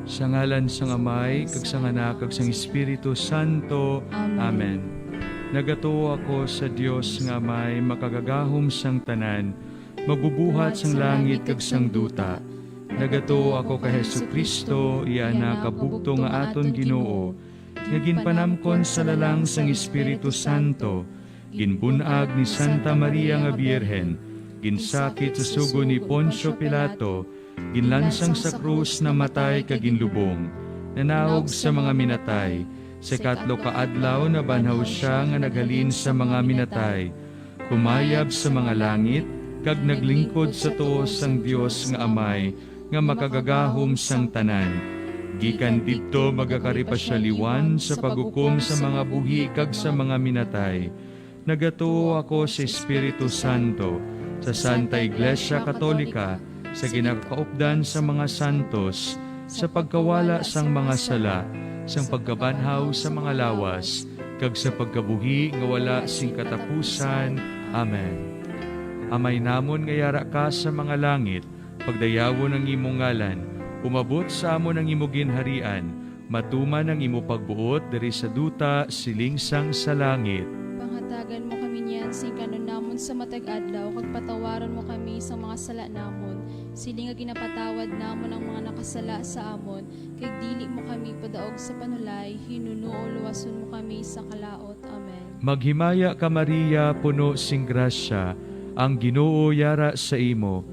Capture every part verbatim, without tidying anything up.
Sa ngalan sang Amay, kag sang Anak, kag sang Espiritu Santo. Amen. Amen. Nagatuo ako sa Dios nga Amay, makagagahom sang tanan, magbubuhat sang langit kag sang duta. Nagatuo ako kay Jesu-Cristo, iya Anak nga bugtong nga aton Ginoo, nga ginpanamkon sa lalang sang Espiritu Santo, ginbun-ag ni Santa Maria nga Birhen, ginsakit sa sugo ni Poncio Pilato, ginlansang sa krus, namatay kag ginlubong, nanaog sa mga minatay, sa ikatlo ka adlaw nabanhaw sia nga naghalin sa mga minatay, kumayab sa mga langit, kag naglingkod sa tuo sang Dios nga Amay, nga makagagahom sang tanan. Gikan didto magakari pa sia liwan sa paghukom sa mga buhi kag sa mga minatay. Nagatuo ako sa Espiritu Santo, sa Santa Iglesia Katolika, sa ginakaupdan sa mga santos, sa pagkawala sang mga sala, sang pagkabanhaw sa mga lawas, kag sa pagkabuhi nga wala sing katapusan. Amen. Amay namon nga yara ka sa mga langit, pagdayawon ang imo ngalan, umabot sa amon ang imo ginharian, matuman ang imo pagbuot diri sa duta siling sang sa langit. Panghatagan mo kami niyan sing kanon namon sa matag adlaw, kag patawaron mo kami sa mga sala namon, siling nga ginapatawad namon ang mga nakasala sa amon, kag dili mo kami padaog sa panulay, hinunoo luwason mo kami sa kalaot. Amen. Maghimaya ka, Maria, puno sing grasya, ang Ginoo yara sa imo.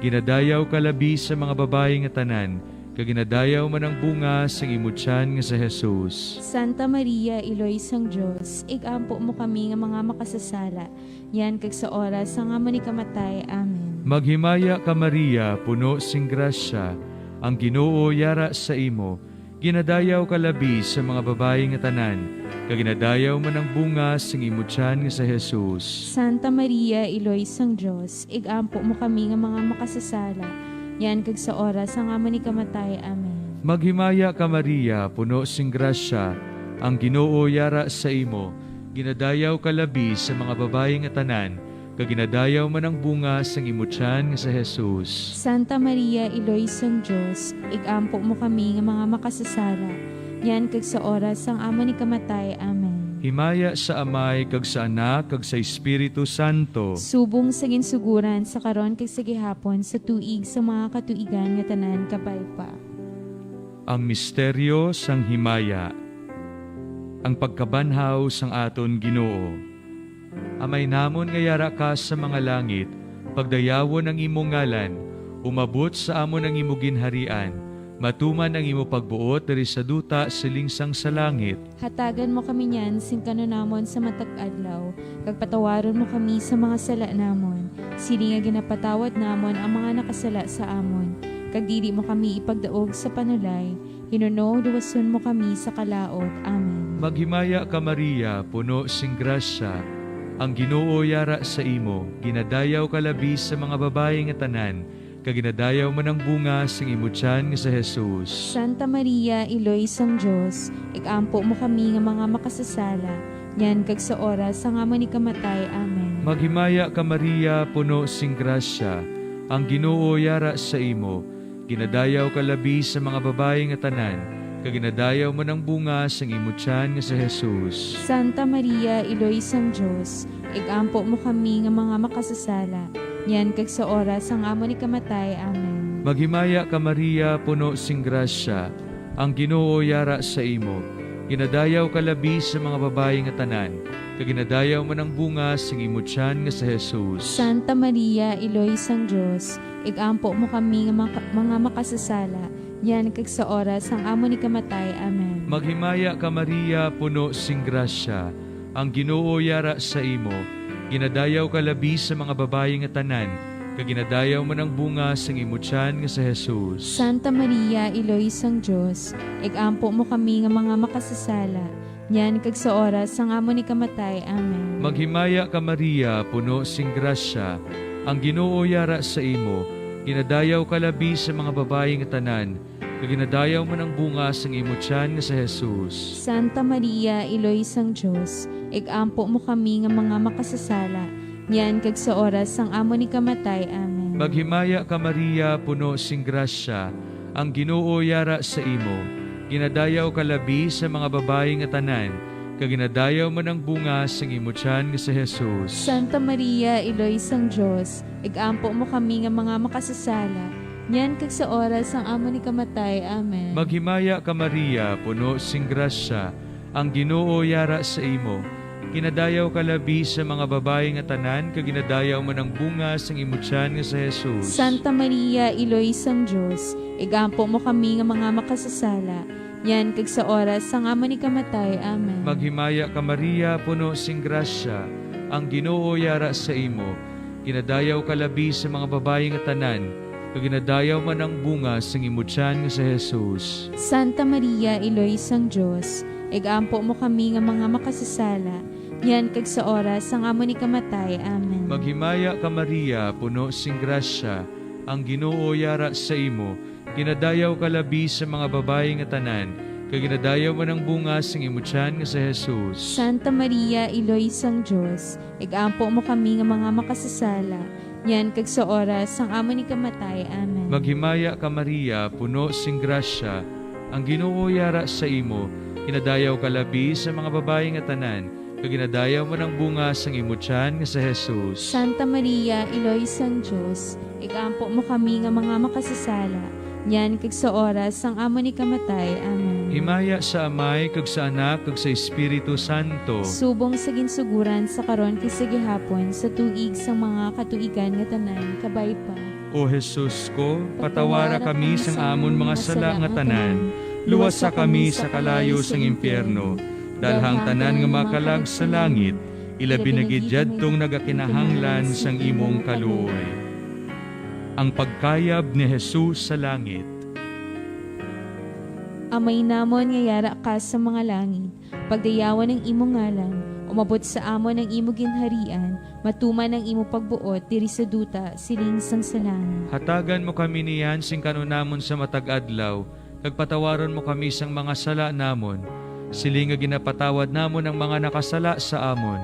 Ginadayaw ka labi sa mga babayi nga tanan, kag ginadayaw man ang bunga sang imo tiyan nga si Jesus. Santa Maria, Iloy sang Dios, ig-ampo mo kami nga mga makasasala, niyan kag sa oras sang amon ikamatay. Amen. Maghimaya ka, Maria, puno sing grasya, ang Ginoo yara sa imo. Ginadayaw ka labi sa mga babayi nga tanan, kag ginadayaw man ang bunga sing imo tiyan nga si Jesus. Santa Maria, Iloy sang Dios, ig-ampo mo kami nga mga makasasala, niyan kag sa oras sang amon ikamatay. Amen. Maghimaya ka, Maria, puno sing grasya, ang Ginoo yara sa imo. Ginadayaw ka labi sa mga babayi nga tanan, kag ginadayaw man ang bunga sang imo tiyan nga si Jesus. Santa Maria, Iloy sang Dios, ig-ampo mo kami nga mga makasasala, niyan kag sa oras sang amon ikamatay. Amen. Himaya sa Amay, kag sa Anak, kag sa Espiritu Santo. Subong sa ginsuguran, sa karon, kag sa gihapon, sa tuig sa mga katuigan nga tanan. Kabay pa. Ang misteryo sang himaya, ang pagkabanhaw sang aton Ginoo. Amay namon nga yara ka sa mga langit, pagdayawon ang imo ngalan, umabot sa amon ang imo ginharian, matuman ang imo pagbuot diri sa duta siling sang sa langit. Hatagan mo kami niyan sing kanon namon sa matag adlaw, kag patawaron mo kami sa mga sala namon, siling nga ginapatawad namon ang mga nakasala sa amon, kag dili mo kami ipagdaog sa panulay, hinunoo luwason mo kami sa kalaot. Amen. Maghimaya ka, Maria, puno sing grasya, ang Ginoo yara sa imo, ginadayaw ka labi sa mga babayi nga tanan, kag ginadayaw man ang bunga sing imo tiyan nga si Jesus. Santa Maria, Iloy sang Dios, ig-ampo mo kami nga mga makasasala, niyan kag sa oras sang amon ikamatay. Amen. Maghimaya ka, Maria, puno sing grasya, ang Ginoo yara sa imo. Ginadayaw ka labi sa mga babayi nga tanan, kag ginadayaw man ang bunga sang imo tiyan nga si Jesus. Santa Maria, Iloy sang Dios, ig-ampo mo kami nga mga makasasala, niyan kag sa oras sang amon ikamatay. Amen. Maghimaya ka, Maria, puno sing grasya, ang Ginoo yara sa imo. Ginadayaw ka labi sa mga babayi nga tanan, kag ginadayaw man ang bunga sing imo tiyan nga si Jesus. Santa Maria, Iloy sang Dios, ig-ampo mo kami nga maka-, mga makasasala, niyan kag sa oras sang amon ikamatay. Amen. Maghimaya ka, Maria, puno sing grasya, ang Ginoo yara sa imo. Ginadayaw ka labi sa mga babayi nga tanan, kag ginadayaw man ang bunga sang imo tiyan nga si Jesus. Santa Maria, Iloy sang Dios, ig-ampo mo kami nga mga makasasala, niyan kag sa oras sang amon ikamatay. Amen. Maghimaya ka, Maria, puno sing grasya, ang Ginoo yara sa imo. Ginadayaw ka labi sa mga babayi nga tanan, kag ginadayaw man ang bunga sang imo tiyan nga si Jesus. Santa Maria, Iloy sang Dios, ig-ampo mo kami nga mga makasasala, niyan kag sa oras sang amon ikamatay. Amen. Maghimaya ka, Maria, puno sing grasya, Ang Ginoo yara sa imo. Ginadayaw ka labi sa mga babayi nga tanan, kag ginadayaw man ang bunga sang imo tiyan nga si Jesus. Santa Maria, Iloy sang Dios, igampo mo kami nga mga makasasala, niyan kag sa oras sang amon ikamatay. Amen. Maghimaya ka, Maria, puno sing grasya, ang Ginoo yara sa imo. Ginadayaw ka labi sa mga babayi nga tanan, kag ginadayaw man ang bunga sang imo tiyan nga si Jesus. Santa Maria, Iloy sang Dios, igampo mo kami nga mga makasasala, niyan kag sa oras sang amon ikamatay. Amen. Maghimaya ka, Maria, puno sing grasya, ang Ginoo yara sa imo. Ginadayaw ka labi sa mga babayi nga tanan, kag ginadayaw man ang bunga sang imo tiyan nga si Jesus. Santa Maria, Iloy sang Dios, igampo mo kami nga mga makasasala, niyan kag sa oras sang amon ikamatay. Amen. Maghimaya ka, Maria, puno sing grasya, ang Ginoo yara sa imo. Ginadayaw ka labi sa mga babayi nga tanan, kag ginadayaw man ang bunga sang imo tiyan nga si Jesus. Santa Maria, Iloy sang Dios, igampo mo kami nga mga makasasala, niyan kag sa oras sang amon ikamatay. Amen. Maghimaya ka, Maria, puno sing grasya, ang Ginoo yara sa imo. Ginadayaw ka labi sa mga babayi nga tanan, kag ginadayaw man ang bunga sang imo tiyan nga si Jesus. Santa Maria, Iloy sang Dios, igampo mo kami nga mga makasasala, niyan kag sa oras sang amon ikamatay. Amen. Himaya sa Amay, kag sa Anak, kag sa Espiritu Santo. Subong sa ginsuguran, sa karon, kag sa gihapon, sa tuig sang mga katuigan nga tanan. Kabay pa. O Jesus ko, patawara kami sang amon mga sala nga tanan, luwasa kami sa kalayo sang impyerno, dalha ang tanan nga mga kalag sa langit, ilabi na gid yadtong nagakinahanglan sang imong kaluoy. Ang pagkayab ni Jesus sa langit. Amay namon nga yara ka sa mga langit, pagdayawan ang imo ngalan, umabot sa amon ang imo ginharian, matuman ang imo pagbuot diri sa duta, siling sang sa langit. Hatagan mo kami niyan sing kan-on namon sa matag adlaw, kag patawaron mo kami sang mga sala namon, siling nga ginapatawad namon ang mga nakasala sa amon,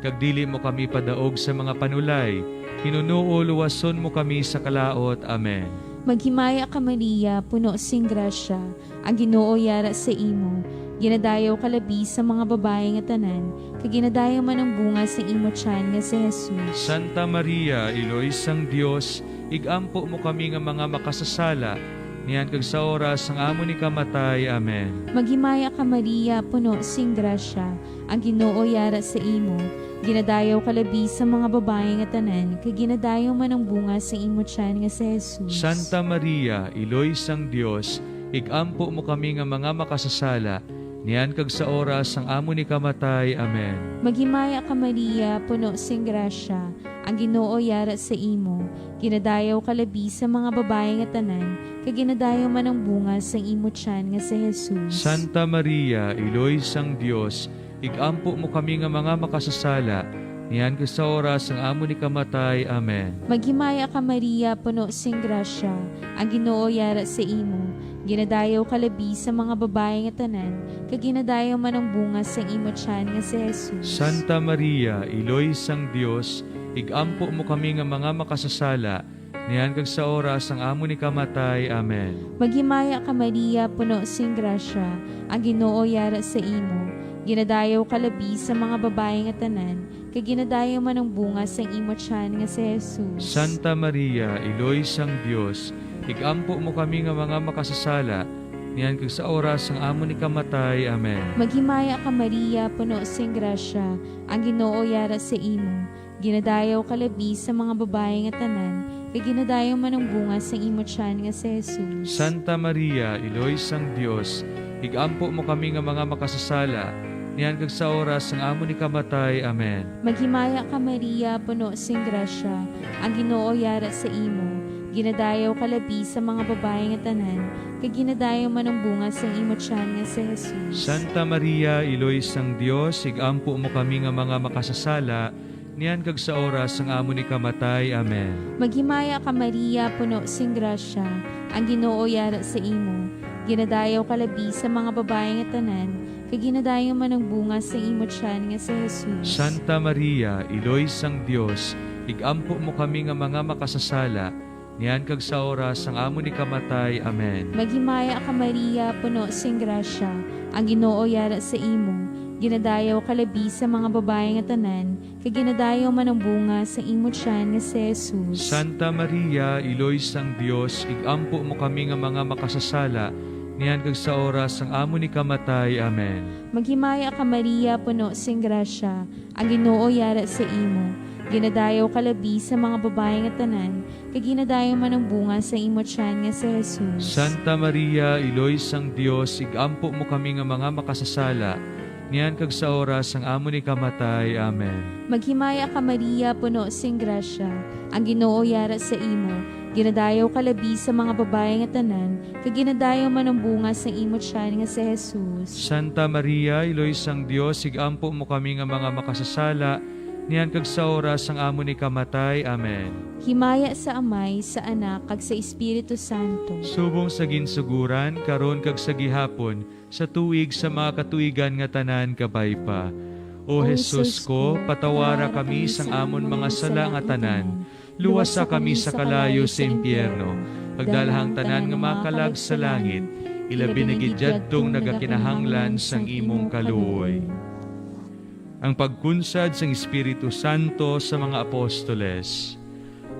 kag dili mo kami padaog sa mga panulay, hinunoo luwason mo kami sa kalaut. Amen. Maghimaya ka, Maria, puno sing grasya, ang Ginoo yara sa imo. Ginadayaw ka labi sa mga babayi nga tanan, kag ginadayaw man ang bunga sa imo tiyan nga si Jesus. Santa Maria, Iloy sang Dios, igampo mo kami nga mga makasasala, niyan kag sa oras sang amon ikamatay. Amen. Maghimaya ka, Maria, puno sing grasya, ang Ginoo yara sa imo. Ginadayaw ka labi sa mga babayi nga tanan, kag ginadayaw man ang bunga sa imo tiyan nga si Jesus. Santa Maria, Iloy sang Dios, igampo mo kami nga mga makasasala, niyan kag sa oras sang amon ikamatay. Amen. Maghimaya ka, Maria, puno sing grasya, ang Ginoo yara sa imo. Ginadayaw ka labi sa mga babayi nga tanan, kag ginadayaw man ang bunga sang imo tiyan nga si Jesus. Santa Maria, Iloy sang Dios, igampo mo kami nga mga makasasala, niyan kag sa oras sang amon ikamatay. Amen. Maghimaya ka, Maria, puno sing grasya, ang Ginoo yara sa imo. Ginadayaw ka labi sa mga babayi nga tanan, kag ginadayaw man ang bunga sang imo tiyan nga si Jesus. Santa Maria, Iloy sang Dios, igampo mo kami nga mga makasasala, niyan kag sa oras sang amon ikamatay. Amen. Maghimaya ka, Maria, puno sing grasya, ang Ginoo yara sa imo. Ginadayaw ka labi sa mga babayi nga tanan, kag ginadayaw man ang bunga sang imo tiyan nga si Jesus. Santa Maria, Iloy sang Dios, igampo mo kami nga mga makasasala, niyan kag sa oras sang amon ikamatay. Amen. Maghimaya ka, Maria, puno sing grasya, ang Ginoo yara sa imo. Ginadayaw ka labi sa mga babayi nga tanan, kag ginadayaw man ang bunga sang imo tiyan nga si Jesus. Santa Maria, Iloy sang Dios, igampo mo kami nga mga makasasala, niyan kag sa oras sang amon ikamatay. Amen. Maghimaya ka, Maria, puno sing grasya, ang Ginoo yara sa imo. Ginadayaw ka labi sa mga babayi nga tanan, kag ginadayaw man ang bunga sang imo tiyan nga si Jesus. Santa Maria, Iloy sang Dios, igampo mo kami nga mga makasasala, niyan kag sa oras sang amon ikamatay. Amen. Maghimaya ka, Maria, puno sing grasya, ang Ginoo yara sa imo. Ginadayaw ka labi sa mga babayi nga tanan, kag ginadayaw man ang bunga sang imo tiyan nga si Jesus. Santa Maria, Iloy sang Dios, igampo mo kami nga mga makasasala, niyan kag sa oras sang amon ikamatay. Amen. Maghimaya ka, Maria, puno sing grasya, ang Ginoo yara sa imo. Ginadayaw ka labi sa mga babayi nga tanan, kag ginadayaw man ang bunga sa imo tiyan nga si Jesus. Santa Maria, Iloy sang Dios, igampo mo kami nga mga makasasala, niyan kag sa oras sang amon ikamatay. Amen. Maghimaya ka, Maria, puno sing grasya, ang Ginoo yara sa imo. Ginadayaw ka labi sa mga babayi nga tanan, kag ginadayaw man ang bunga sa imo tiyan nga si Jesus. Santa Maria, Iloy sang Dios, igampo mo kami nga mga makasasala, niyan kag sa oras sang amon ikamatay. Amen. Maghimaya ka, Maria, puno sing grasya, ang Ginoo yara sa imo. Ginadayaw ka labi sa mga babayi nga tanan, kag ginadayaw man ang bunga sang imo tiyan nga si Jesus. Santa Maria, Iloy sang Dios, igampo mo kami nga mga makasasala, niyan kag sa oras sang amon ikamatay. Amen. Himaya sa Amay, sa Anak, kag sa Espiritu Santo. Subong sa ginsuguran, karon kag sa gihapon, sa tuig sa mga katuigan nga tanan. Kabay pa. O Jesus ko, patawara kami sang amon mga sala nga tanan, luwasa kami sa kalayo sa impyerno, pagdala ang tanan nga mga kalag sa langit, ilabi na gid yadtong nagakinahanglan sang imong kaluoy. Ang pagkunsad sang Espiritu Santo sa mga apostoles.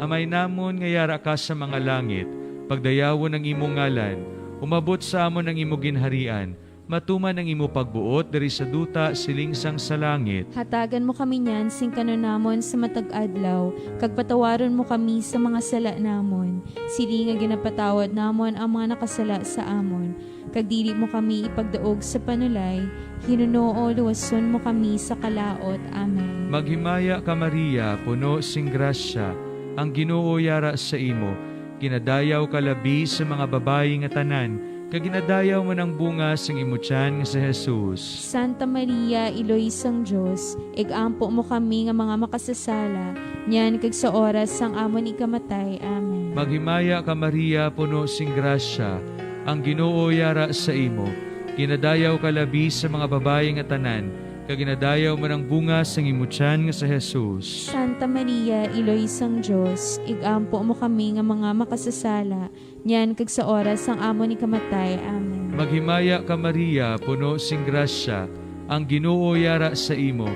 Amay namon nga yara ka sa mga langit, pagdayawon ang imo ngalan, umabot sa amon ang imo ginharian, matuman ang imo pagbuot diri sa duta siling sang sa langit. Hatagan mo kami niyan sing kanunamon sa matag adlaw, kag patawaron mo kami sa mga sala namon, siling nga ginapatawad namon ang mga nakasala sa amon. Kag dili mo kami ipagdaog sa panulay, hinunoo luwason mo kami sa kalaut. Amen. Maghimaya ka, Maria, puno sing grasya, ang Ginoo yara sa imo. Ginadayaw ka labi sa mga babayi nga tanan, kag ginadayaw man ang bunga sang imo tiyan nga si Jesus. Santa Maria, Iloy sang Dios, igampo mo kami nga mga makasasala, niyan kag sa oras sang amon ikamatay. Amen. Maghimaya ka, Maria, puno sing grasya, ang Ginoo yara sa imo. Ginadayaw ka labi sa mga babayi nga tanan, kag ginadayaw man ang bunga sang imo tiyan nga si Jesus. Santa Maria, Iloy sang Dios, igampo mo kami nga mga makasasala, niyan kag sa oras sang amon ikamatay. Amen. Maghimaya ka, Maria, puno sing grasya, ang Ginoo yara sa imo.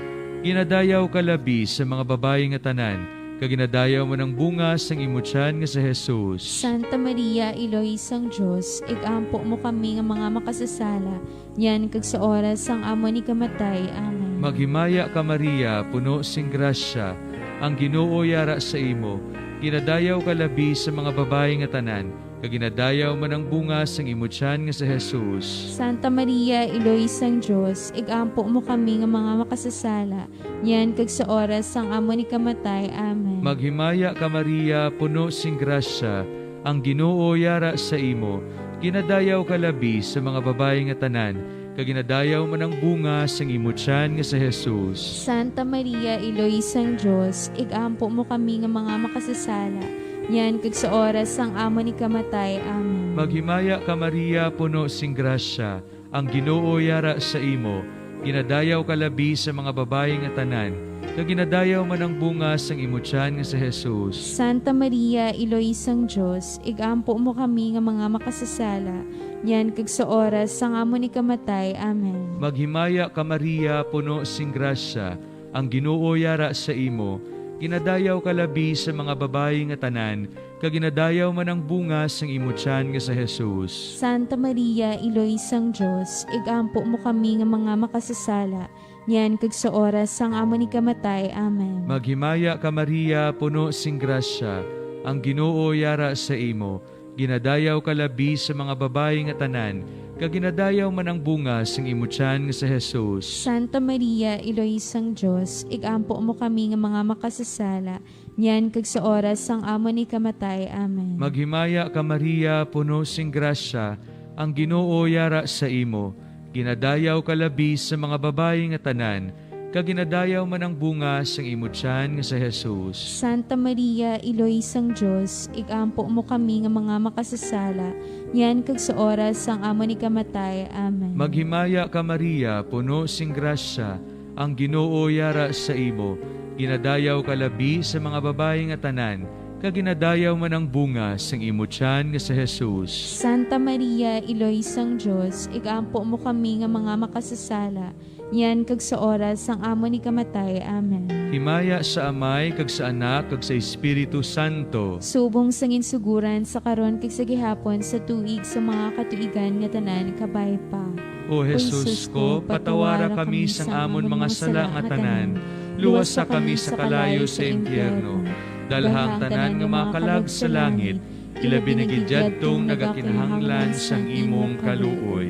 Ginadayaw ka labi sa mga babayi nga tanan, kag ginadayaw man ang bunga sang imo tiyan nga si Jesus. Santa Maria, Iloy sang Dios, igampo mo kami nga mga makasasala, niyan kag sa oras sang amon ikamatay. Amen. Maghimaya ka, Maria, puno sing grasya, ang Ginoo yara sa imo. Ginadayaw ka labi sa mga babayi nga tanan, kag ginadayaw man ang bunga sang imo tiyan nga si Jesus. Santa Maria, Iloy sang Dios, igampo mo kami nga mga makasasala, niyan kag sa oras sang amon ikamatay. Amen. Maghimaya ka, Maria, puno sing grasya, ang Ginoo yara sa imo. Ginadayaw ka labi sa mga babayi nga tanan, kag ginadayaw man ang bunga sang imo tiyan nga si Jesus. Santa Maria, Iloy sang Dios, igampo mo kami nga mga makasasala, niyan kag sa oras sang amon ikamatay. Amen. Maghimaya ka, Maria, puno sing grasya, ang Ginoo yara sa imo. Ginadayaw ka labi sa mga babayi nga tanan, kag ginadayaw man ang bunga sang imo tiyan nga si Jesus. Santa Maria, Iloy sang Dios, igampo mo kami nga mga makasasala, niyan kag sa oras sang amon ikamatay. Amen. Maghimaya ka, Maria, puno sing grasya, ang Ginoo yara sa imo. Ginadayaw ka labi sa mga babayi nga tanan, kag ginadayaw man ang bunga sang imo tiyan nga si Jesus. Santa Maria, Iloy sang Dios, igampo mo kami nga mga makasasala, niyan kag sa oras sang amon ikamatay. Amen. Maghimaya ka, Maria, puno sing grasya, ang Ginoo yara sa imo. Ginadayaw ka labi sa mga babayi nga tanan, kag ginadayaw man ang bunga sang imo tiyan nga si Jesus. Santa Maria, Iloy sang Dios, igampo mo kami nga mga makasasala, niyan kag sa oras sang amon ikamatay. Amen. Maghimaya ka, Maria, puno sing grasya, ang Ginoo yara sa imo. Ginadayaw ka labi sa mga babayi nga tanan, kag ginadayaw man ang bunga sang imo tiyan nga si Jesus. Santa Maria, Iloy sang Dios, igampo mo kami nga mga makasasala, niyan kag sa oras sang amon ikamatay. Amen. Maghimaya ka, Maria, puno sing grasya, ang Ginoo yara sa imo. Ginadayaw ka labi sa mga babayi nga tanan, kag ginadayaw man ang bunga sang imo tiyan nga si Jesus. Santa Maria, Iloy sang Dios, igampo mo kami nga mga makasasala, niyan kag sa oras sang amon ikamatay. Amen. Himaya sa Amay, kag sa Anak, kag sa Espiritu Santo. Subong sang ginsugoran, sa karon, kag sa gihapon, sa tuig sa mga katuigan nga tanan, kabay pa. O Jesus ko, patawara kami sang amon mga sala nga tanan, luwasa kami sa kalayo sa impyerno, dalha ang tanan nga mga kalag sa langit, ilabi na gid yadtong nagakinahanglan sang imong kaluoy.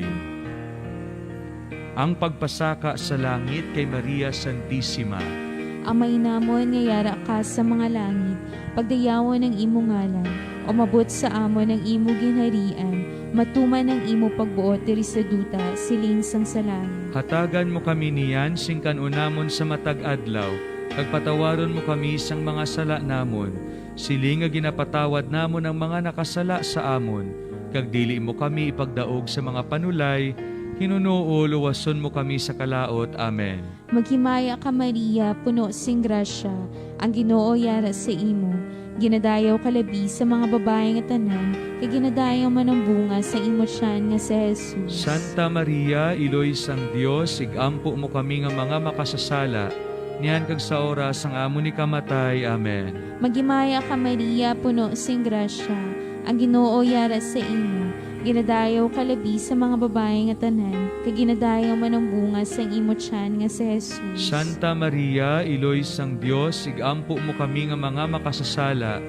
Ang pagpasaka sa langit kay Maria Santisima. Amay namon nga yara ka sa mga langit, pagdayawon ang imo ngalan, umabot sa amon ang imo ginharian, matuman ang imo pagbuot diri sa duta, siling sang sa langit. Hatagan mo kami niyan sing kan-on namon sa matag adlaw, kag patawaron mo kami sang mga sala namon, siling nga ginapatawad namon ang mga nakasala sa amon, kag dili mo kami ipagdaog sa mga panulay, hinunoo luwason mo kami sa kalaut. Amen. Maghimaya ka, Maria, puno sing grasya, ang Ginoo yara sa imo. Ginadayaw ka labi sa mga babayi nga tanan, kag ginadayaw man ang bunga sa imo tiyan nga si Jesus. Santa Maria, Iloy sang Dios, igampo mo kami nga mga makasasala, niyan kag sa oras sang amon ikamatay. Amen. Maghimaya ka, Maria, puno sing grasya, ang Ginoo yara sa imo. Ginadayaw ka labi sa mga babayi nga tanan, kag ginadayaw man ang bunga sang imo tiyan nga si Jesus. Santa Maria, Iloy sang Dios, igampo mo kami nga mga makasasala,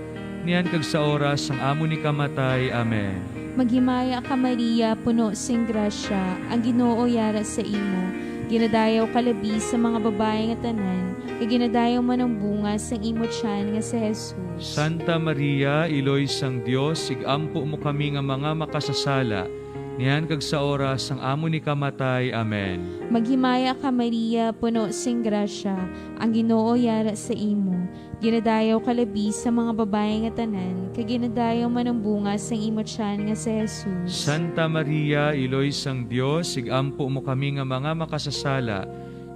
niyan kag sa oras sang amon ikamatay. Amen. Maghimaya ka, Maria, puno sing grasya, ang Ginoo yara sa imo. Ginadayaw ka labi sa mga babayi nga tanan, kag ginadayaw man ang bunga sang imo tiyan nga si Jesus. Santa Maria, Iloy sang Dios, igampo mo kami nga mga makasasala, niyan kag sa oras sang amon ikamatay. Amen. Maghimaya ka, Maria, puno sing grasya, ang Ginoo yara sa imo. Ginadayaw ka labi sa mga babayi nga tanan, kag ginadayaw man ang bunga sang imo tiyan nga si Jesus. Santa Maria, Iloy sang Dios, igampo mo kami nga mga makasasala,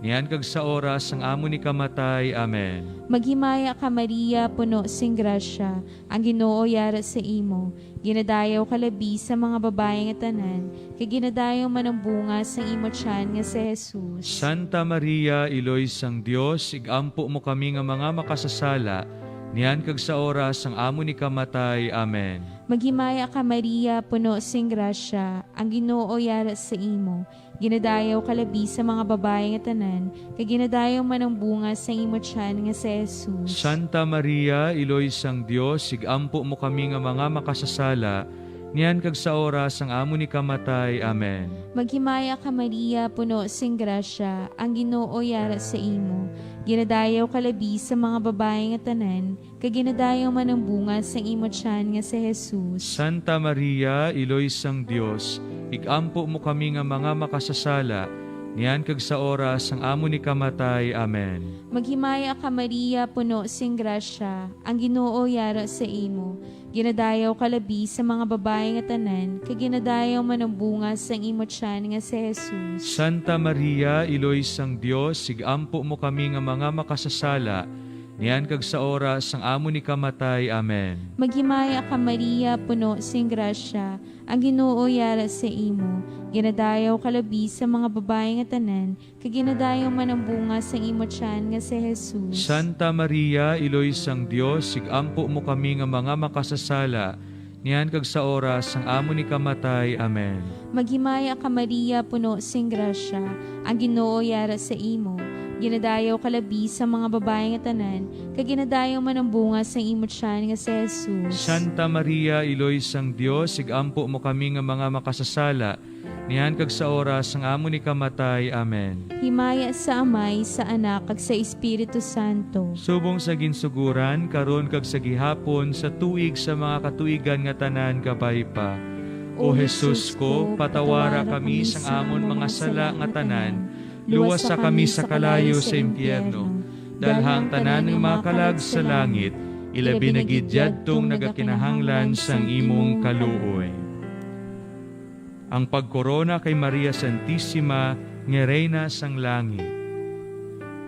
niyan kag sa oras sang amon ikamatay. Amen. Maghimaya ka, Maria, puno sing grasya, ang Ginoo yara sa imo. Ginadayaw ka labi sa mga babayi nga tanan, kag ginadayaw man ang bunga sang imo tiyan nga si Jesus. Santa Maria, Iloy sang Dios, igampo mo kami nga mga makasasala, niyan kag sa oras sang amon ikamatay. Amen. Maghimaya ka, Maria, puno sing grasya, ang Ginoo yara sa imo. Ginadayaw ka labi sa mga babayi nga tanan, kag ginadayaw man ang bunga sang imo tiyan nga si Jesus. Santa Maria, Iloy sang Dios, igampo mo kami nga mga makasasala, niyan kag sa oras sang amon ikamatay. Amen. Maghimaya ka, Maria, puno sing grasya, ang Ginoo yara sa imo. Ginadayaw ka labi sa mga babayi nga tanan, kag ginadayaw man ang bunga sang imo tiyan nga si Jesus. Santa Maria, Iloy sang Dios, igampo mo kami nga mga makasasala, niyan kag sa oras sang amon ikamatay. Amen. Maghimaya ka, Maria, puno sing grasya, ang Ginoo yara sa imo. Ginadayaw ka labi sa mga babayi nga tanan, kag ginadayaw man ang bunga sang imo tiyan nga si Jesus. Santa Maria, Iloy sang Dios, igampo mo kami nga mga makasasala, niyan kag sa oras sang amon ikamatay. Amen. Maghimaya ka, Maria, puno sing grasya, ang Ginoo yara sa imo. Ginadayaw ka labi sa mga babayi nga tanan, kag ginadayaw man ang bunga sang imo tiyan nga si Jesus. Santa Maria, Iloy sang Dios, igampo mo kami nga mga makasasala, niyan kag sa oras sang amon ikamatay. Amen. Maghimaya ka, Maria, puno sing grasya, ang Ginoo yara sa imo. Ginadayaw ka labi sa mga babayi nga tanan, kag ginadayaw man ang bunga sang imo tiyan nga si Jesus. Santa Maria, Iloy sang Dios, igampo mo kami nga mga makasasala, niyan kag sa oras sang amon ikamatay. Amen. Himaya sa Amay, sa Anak, kag sa Espiritu Santo. Subong sa ginsugoran, karon kag sa gihapon, sa tuig sa mga katuigan nga tanan, kabay pa. O Jesus ko, patawara kami sang amon mga sala nga tanan, luwasa kami sa kalayo sa impyerno, dalha ang tanan nga mga kalag sa langit, ilabi na gid yadtong nagakinahanglan sang imong kaluoy. Ang pagkorona kay Maria Santisima nga Reyna sang Langit.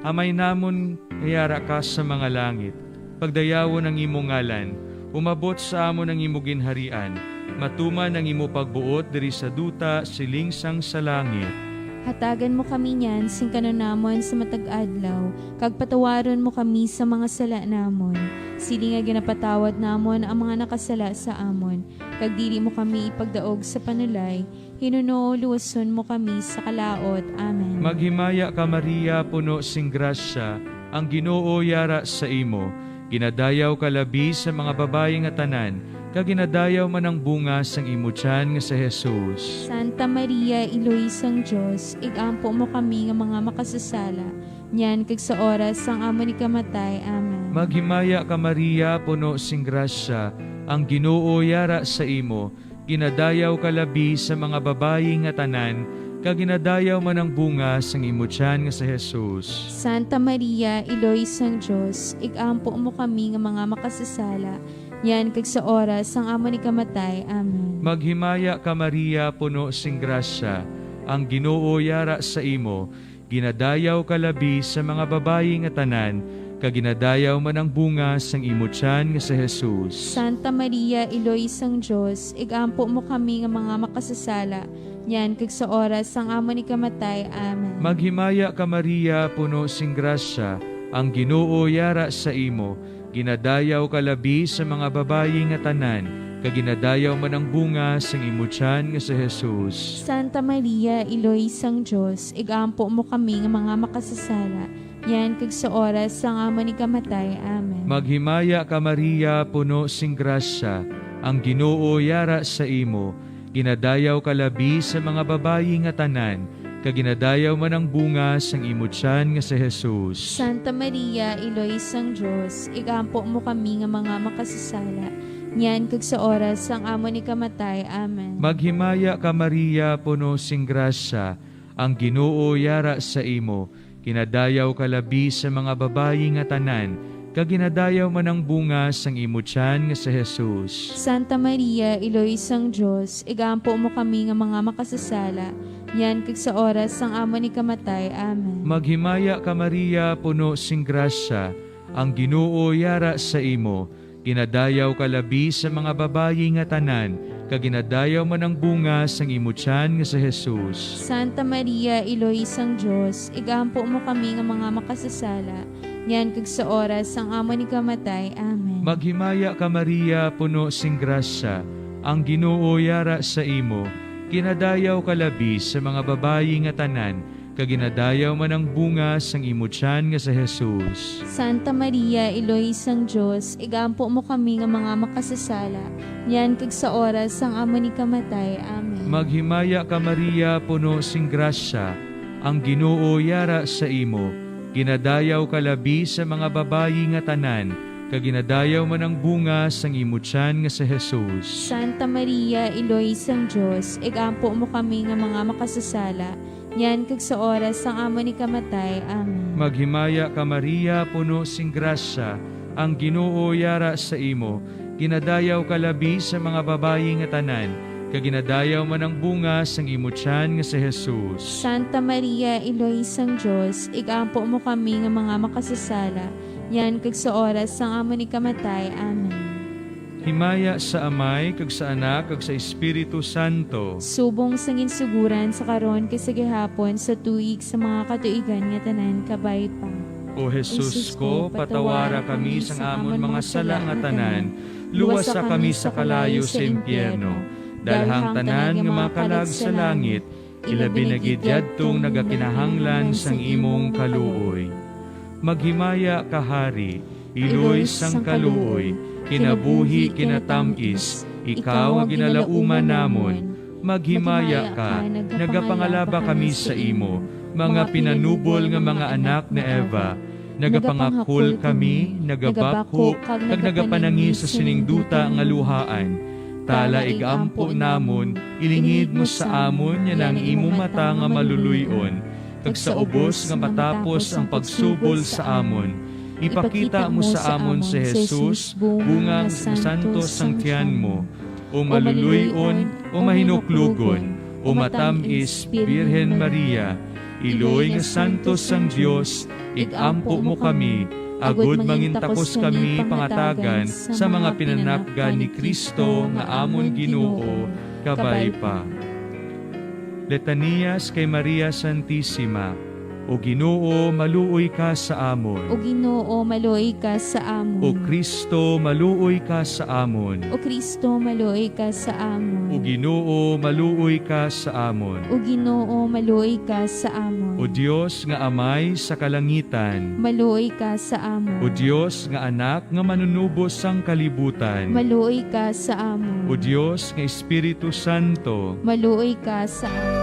Amay namon nga yara ka sa mga langit, pagdayawon ang imong ngalan, Umabot sa amon ang imo ginharian, matuman ang imo pagbuot diri sa duta, siling sang sa langit. Hatagan mo kami niyan sing kanunamon sa matag adlaw, kag patawaron mo kami sa mga sala namon, siling nga ginapatawad namon ang mga nakasala sa amon, kag dili mo kami ipagdaog sa panulay, hinunoo luwason mo kami sa kalaut. Amen. Maghimaya ka, Maria, puno sing grasya, ang Ginoo yara sa imo. Ginadayaw ka labi sa mga babayi nga tanan, kag ginadayaw man ang bunga sang imo tiyan nga si Jesus. Santa Maria, Iloy sang Dios, igampo mo kami nga mga makasasala, niyan kag sa oras sang amon ikamatay. Amen. Maghimaya ka, Maria, puno sing grasya, ang Ginoo yara sa imo. Ginadayaw ka labi sa mga babayi nga tanan, kag ginadayaw man ang bunga sang imo tiyan nga si Jesus. Santa Maria, Iloy sang Dios, igampo mo kami nga mga makasasala, niyan kag sa oras sang amon ikamatay. Amen. Maghimaya ka, Maria, puno sing grasya, ang Ginoo yara sa imo. Ginadayaw ka labi sa mga babayi nga tanan, kag ginadayaw man ang bunga sang imo tiyan nga si Jesus. Santa Maria, Iloy sang Dios, igampo mo kami nga mga makasasala, niyan kag sa oras sang amon ikamatay. Amen. Maghimaya ka, Maria, puno sing grasya, ang Ginoo yara sa imo. Ginadayaw ka labi sa mga babayi nga tanan, kag ginadayaw man ang bunga sang imo tiyan nga si Jesus. Santa Maria, Iloy sang Dios, igampo mo kami nga mga makasasala, niyan kag sa oras sang amon ikamatay. Amen. Maghimaya ka, Maria, puno sing grasya, ang Ginoo yara sa imo. Ginadayaw ka labi sa mga babayi nga tanan, kag ginadayaw man ang bunga sang imo tiyan nga si Jesus. Santa Maria, Iloy sang Dios, igampo mo kami nga mga makasasala, niyan kag sa oras sang amon ikamatay. Amen. Maghimaya ka, Maria, puno sing grasya, ang Ginoo yara sa imo. Ginadayaw ka labi sa mga babayi nga tanan, kag ginadayaw man ang bunga sang imo tiyan nga si Jesus. Santa Maria, Iloy sang Dios, igampo mo kami nga mga makasasala, niyan kag sa oras sang amon ikamatay. Amen. Maghimaya ka, Maria, puno sing grasya, ang Ginoo yara sa imo. Ginadayaw ka labi sa mga babayi nga tanan, kag ginadayaw man ang bunga sang imo tiyan nga si Jesus. Santa Maria, Iloy sang Dios, igampo mo kami nga mga makasasala, niyan kag sa oras sang amon ikamatay. Amen. Maghimaya ka, Maria, puno sing grasya, ang Ginoo yara sa imo. Ginadayaw ka labi sa mga babayi nga tanan, kag ginadayaw man ang bunga sang imo tiyan nga si Jesus. Santa Maria, Iloy sang Dios, igampo mo kami nga mga makasasala, niyan kag sa oras sang amon ikamatay. Amen. Maghimaya ka, Maria, puno sing grasya, ang Ginoo yara sa imo. Ginadayaw ka labi sa mga babayi nga tanan, kag ginadayaw man ang bunga sang imo tiyan nga si Jesus. Santa Maria, Iloy sang Dios, igampo mo kami nga mga makasasala, niyan kag sa oras sang amon ikamatay. Amen. Maghimaya ka, Maria, puno sing grasya, ang Ginoo yara sa imo. Ginadayaw ka labi sa mga babayi nga tanan, kag ginadayaw man ang bunga sang imo tiyan nga si Jesus. Santa Maria, Iloy sang Dios, igampo mo kami nga mga makasasala, niyan kag sa oras sang amon ikamatay. Amen. Himaya sa Amay, kag sa Anak, kag sa Espiritu Santo. Subong sang ginsugoran, sa karon, kag sa gihapon, sa tuig, sa mga katuigan nga tanan. Kabay pa. O Jesus ko, patawara kami sang amon mga sala nga tanan, luwasa kami sa kalayo sa impyerno, dalha ang tanan nga mga kalag sa langit, ilabi na gid yadtong nagakinahanglan sang imong kaluoy. Maghimaya ka, Hari, Iloy sang kaluoy, kinabuhi, kinatamis, ikaw nga ginalauman namon. Maghimaya ka, nagapangalaba kami sa imo, mga pinanubol nga mga anak ni Eva. Nagapangakol kami, nagabakho, kag nagapanangi sa sining duta nga luhaan. Tala, igampo namon, ilingid mo sa amon yan ang imo mata nga maluluy-on, kag sa ubos nga matapos ang pagsubol sa amon, ipakita mo sa amon si Jesus, bunga nga santos sang tiyan mo. O maluluy-on, o mahinuklogon, o matam-is Birhen Maria, iloy nga santos sang Dios, igampo mo kami, agud mangin takos kami pangatagan sa mga pinanakgan ni Cristo nga amon Ginoo. Kabay pa. Litanias kay Maria Santisima. O Ginoo, maluoy ka sa amon. O Ginoo, maluoy ka sa amon. O Cristo, maluoy ka sa amon. O Cristo, maluoy ka sa amon. O Ginoo, maluoy ka sa amon. O Ginoo, maluoy ka sa amon. O Dios nga Amay sa kalangitan, maluoy ka sa amon. O Dios nga Anak nga Manunubos sang kalibutan, maluoy ka sa amon. O Dios nga Espiritu Santo, maluoy ka sa amon.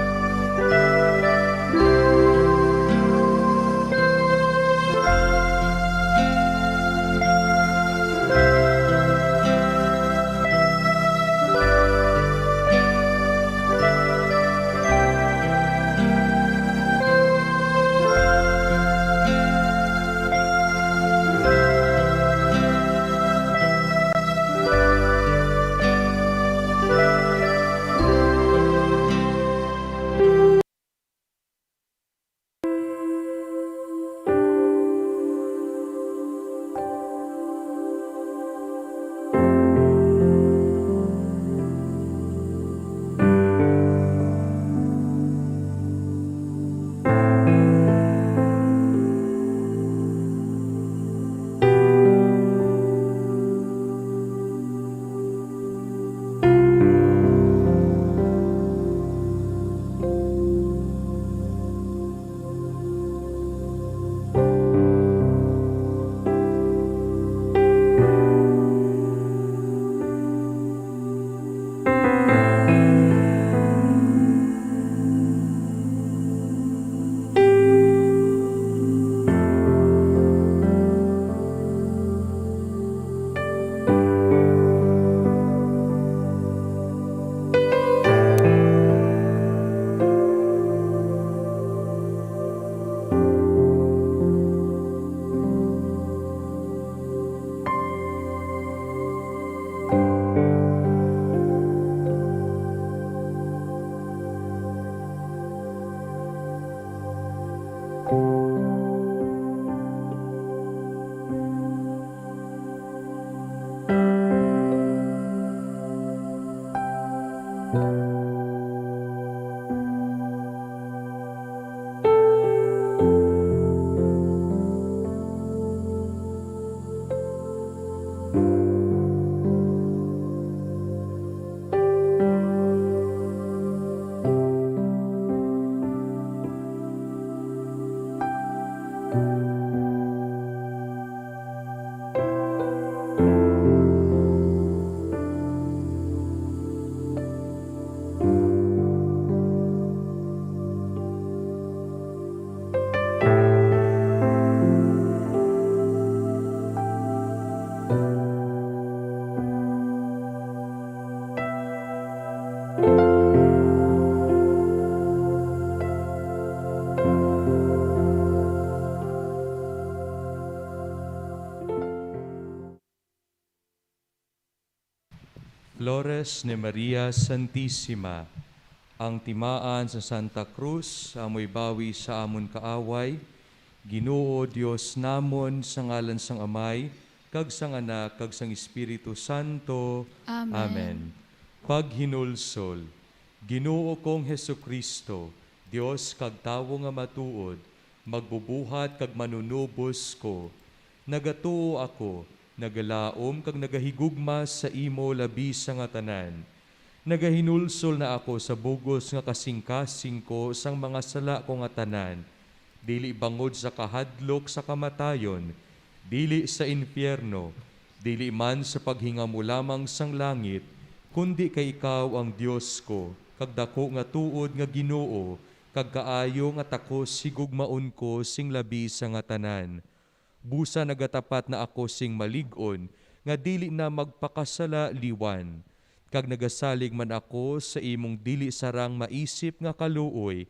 Flores ni Maria Santisima, ang timaan sa Santa Cruz, amoy bawi sa amon kaaway. Ginoo Dios namon, sa ngalan sang Amay, kag sang Anak, kag sang Espiritu Santo. Amen. Amen. Paghinulsol. Ginoo kong Jesu-Cristo, Dios kag tawo nga matuod, magbubuhat kag manunubos ko. Nagatuo ako, nagalaom kag nagahigugma sa imo labi sa nga tanan. Nagahinulsol na ako sa bug-os nga kasingkasing ko sang mga sala ko nga tanan, dili bangod sa kahadlok sa kamatayon, dili sa infierno, dili man sa paghinga mo lamang sang langit, kundi kay ikaw ang Dios ko, kag daku nga tuod nga Ginoo, kag kaayo nga takos higugmaon ko sing labi sa nga tanan. Busa nagatapat na ako sing malig-on nga dili na magpakasala liwan, kag nagasalig man ako sa imong dili sarang maisip nga kaluoy,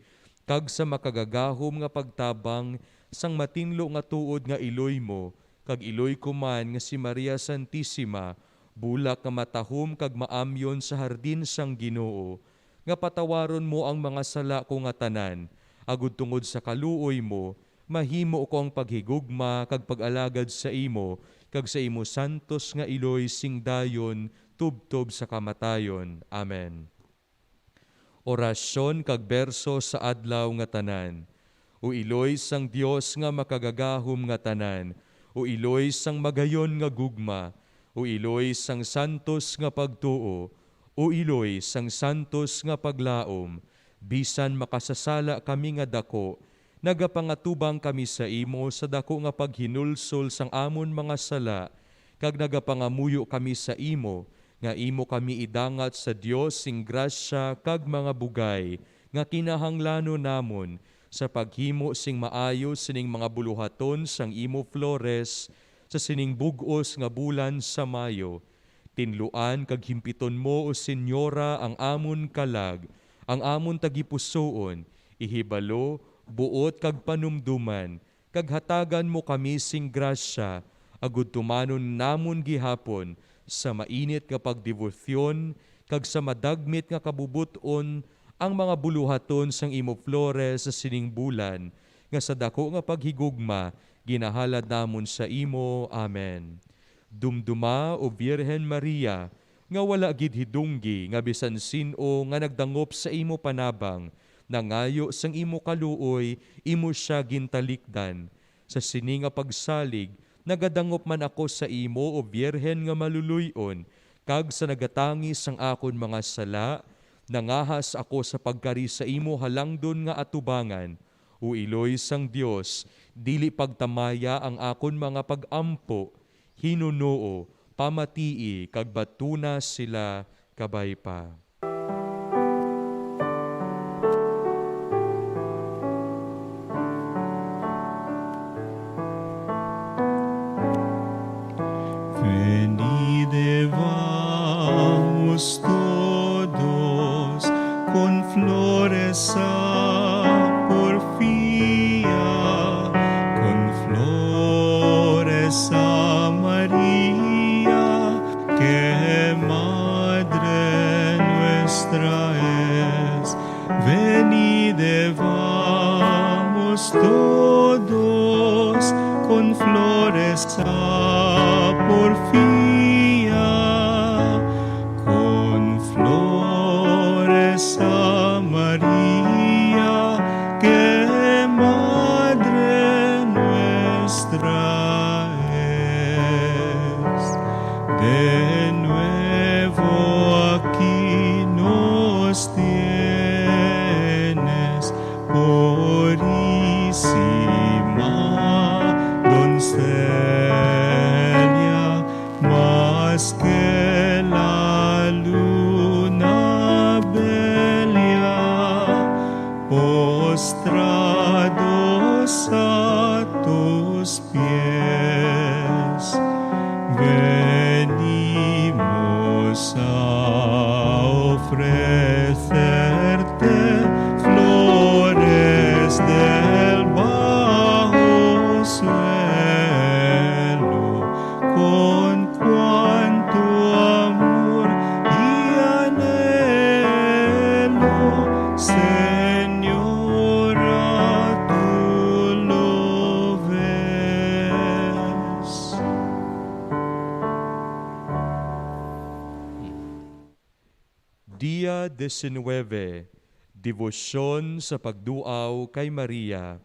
kag sa makagagahom nga pagtabang sang matinlo nga tuod nga iloy mo, kag iloy ko man nga si Maria Santisima, bulak nga matahom kag maamyon sa hardin sang Ginoo, nga patawaron mo ang mga sala ko nga tanan, agud tungod sa kaluoy mo, Mahimo ko ang paghigugma kag pag-alagad sa imo, kag sa imo santos nga iloy sing dayon tubtob sa kamatayon. Amen. Orasyon kag berso sa adlaw nga tanan. O iloy sang Dios nga makagagahom nga tanan, o iloy sang magayon nga gugma, o iloy sang santos nga pagtuo, o iloy sang santos nga paglaom, bisan makasasala kami nga daku, nagapangatubang kami sa imo sa daku nga paghinulsol sang amon mga sala, kag nagapangamuyo kami sa imo nga imo kami idangat sa Dios sing grasya kag mga bugay nga kinahanglanon namon sa paghimo sing maayo sining mga buluhaton sang imo flores sa sining bug-os nga bulan sa Mayo. Tinluan kag himpiton mo, O Senyora, ang amon kalag, ang amon tagipusoon, ihibalo, buot kag panumdoman, kag hatagan mo kami sing grasya, agud tumanon namon gihapon sa mainit nga pagdebosyon kag sa madagmit nga kabubot-on ang mga buluhaton sang imo flores sa sining bulan, nga sa daku nga paghigugma ginahalad namon sa imo. Amen. Dumduma, O Birhen Maria, nga wala gid hidunggi nga bisan sin-o nga nagdangop sa imo panabang, nangayo sang imo kaluoy, imo sia gintalikdan. Sa sini nga pagsalig, nagadangop man ako sa imo, O Birhen nga maluluy-on, kag sa nagatangi sang akon mga sala, nangahas ako sa pagkari sa imo halangdon nga atubangan. O iloy sang Dios, dili pagtamaya ang akon mga pag-ampo, hinunoo, pamatii, kag batuna sila kabay pa. Venid, vamos todos con flores a porfía, con flores a María, que madre nuestra es. Venid, vamos todos con flores a porfía, con flores a María, que madre nuestra es. De nuevo aquí nos tienes, purísima doncella, más que la luna bella, postrados a tus pies. Venimos a ofrecerte flores del bajo suelo, con cuanto amor y anhelo, Señora, tú lo ves. Dia diecinueve, Debosyon sa Pagduaw kay Maria.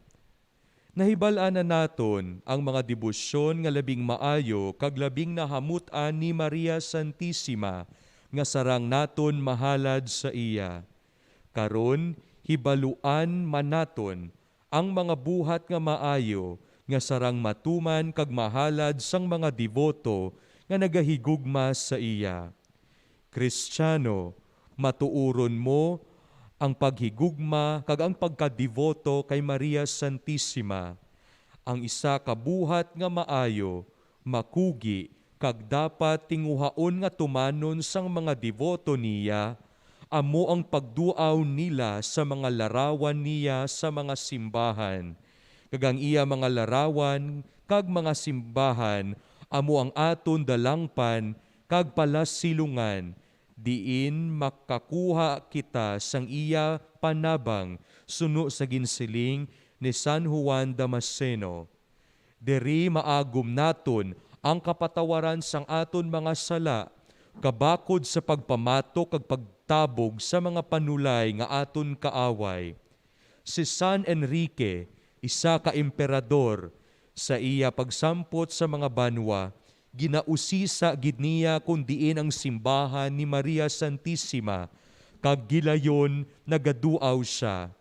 Nahibal-an na naton ang mga debosyon nga labing maayo kag labing nahamut-an ni Maria Santisima nga sarang naton mahalad sa iya. Karon, hibaluan man naton ang mga buhat nga maayo nga sarang matuman kag mahalad sang mga deboto nga nagahigugma sa iya. Kristiano, matuoron mo ang paghigugma kag ang pagkadeboto kay Maria Santisima. Ang isa ka buhat nga maayo, makugi, kag dapat tinguhaon nga tumanon sang mga deboto niya, amo ang pagduaw nila sa mga larawan niya sa mga simbahan. Kag ang iya mga larawan kag mga simbahan amo ang aton dalangpan kag palasilungan, diin makakuha kita sang iya panabang, suno sa ginsiling ni San Juan Damasceno. Diri maagom naton ang kapatawaran sang aton mga sala, kabakod sa pagpamatok kag pagtabog sa mga panulay nga aton kaaway. Si San Enrique, isa ka emperador, sa iya pagsampot sa mga banwa, ginausisa gid niya kon diin ang simbahan ni Maria Santisima, kag gilayon nagaduaw sia.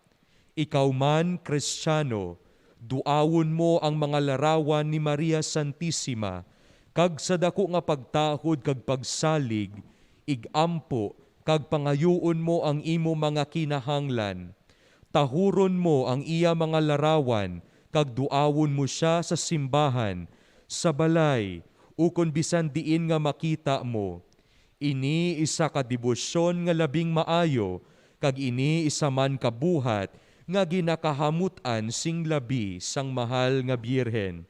Ikaw man, Kristiano, duawon mo ang mga larawan ni Maria Santisima, kag sa daku nga pagtahod kag pagsalig, ig-ampo kag pangayuon mo ang imo mga kinahanglan. Tahuron mo ang iya mga larawan, kag duawon mo sia sa simbahan, sa balay, ukon bisan diin nga makita mo. Ini isa ka debosyon nga labing maayo, kag ini isa man ka buhat nga ginakahamut-an sing labi sang Mahal nga Birhen.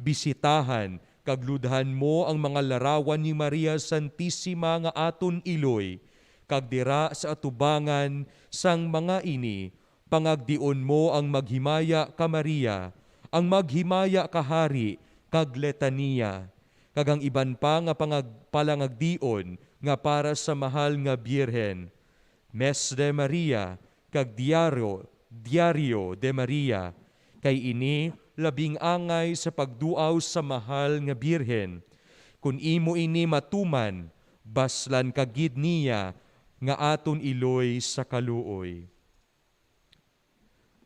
Bisitahan kag ludhan mo ang mga larawan ni Maria Santisima nga aton iloy, kag dira sa atubangan sang mga ini, pangagdion mo ang Maghimaya ka Maria, ang Maghimaya ka Hari, kag Litania, kag ang iban pa nga pangag-, palangagdion nga para sa Mahal nga Birhen. Mes de Maria, kag Diario, Diario de Maria, kay ini labing angay sa pagduaw sa Mahal nga Birhen. Kun imo ini matuman, baslan ka gid niya nga aton iloy sa kaluoy.